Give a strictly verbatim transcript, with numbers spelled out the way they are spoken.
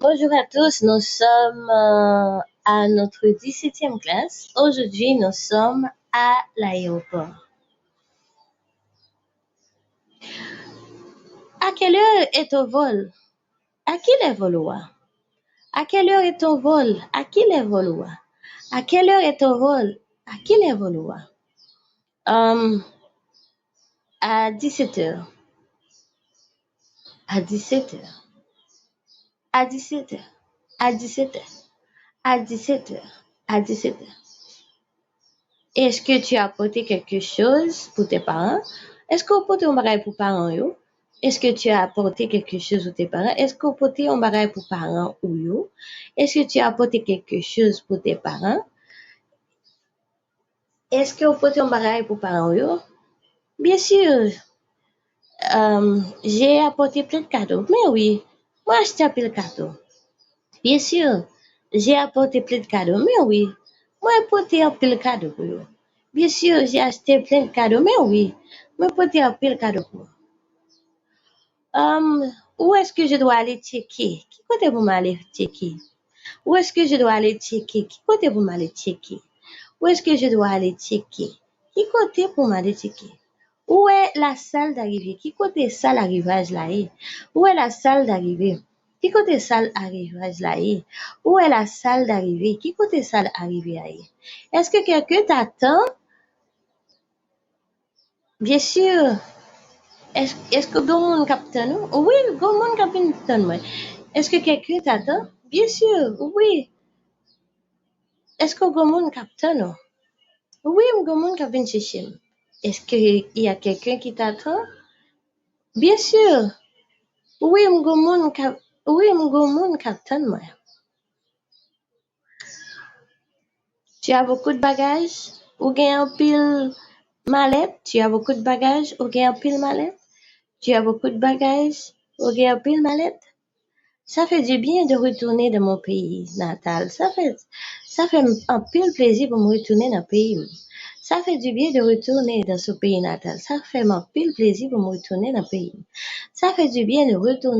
Bonjour à tous, nous sommes euh, à notre dix-septième classe. Aujourd'hui, nous sommes à l'aéroport. À quelle heure est ton vol? À quelle heure est ton vol? À quelle heure est ton vol? À quelle heure est ton vol? À quelle heure est ton vol? Euh, à dix-sept heures. À dix-sept heures. À dix-sept heures. À dix-sept heures. À dix-sept heures. À dix-sept heures. Est-ce que tu as apporté quelque chose pour tes parents? Èske w pote yon bagay pou paran w yo? Est-ce que tu as apporté quelque chose pour tes parents? Èske w pote yon bagay pou paran ou yo? Est-ce que tu as apporté quelque chose pour tes parents? Èske w pote yon bagay pou paran w yo? Bien sûr. Euh, j'ai apporté plein de cadeaux. Men wi, mwen achte anpil kado. Bien sûr, j'ai apporté plein de cadeaux. Men wi, mwen pote anpil kado pou yo. Bien sûr, j'ai acheté plein de cadeaux. Men wi, mwen pote anpil kado pou yo. Um, où est-ce que je dois aller checker? Ki kote pou m ale tcheke? Où est-ce que je dois aller checker? Ki kote pou m ale tcheke? Où est-ce que je dois aller checker? Ki kote pou m ale tcheke? Où est la salle d'arrivée? Ki kote sal arivaj la ye? Où est la salle d'arrivée? Ki kote sal arivaj la ye? Où est la salle d'arrivée? Ki kote sal arive a ye? Est-ce que quelqu'un t'attend? Bien sûr. Est-ce, est-ce que gon moun k ap tann ou? Wi, gon moun k ap vin tann mwen. Est-ce que quelqu'un t'attend? Bien sûr, wi. Èske gon moun k ap tann ou? Wi, m gon moun k ap vin chèche m. Est-ce que il y a quelqu'un qui t'attend? Bien sûr. Wi, m gon moun k ap, wi, m gon moun k ap tann mwen. Tu as beaucoup de bagages? Ou gen anpil malèt? Tu as beaucoup de bagages? Ou gen anpil malèt? Tu as beaucoup de bagages? Ou gen anpil malèt? Ça fait du bien de retourner dans mon pays natal. Sa fè, sa fè m anpil plezi pou m retounen nan peyi m. Ça fait du bien de retourner dans son pays natal. Sa fè m anpil plezi pou m retounen nan peyi m. Ça fait du bien de retourner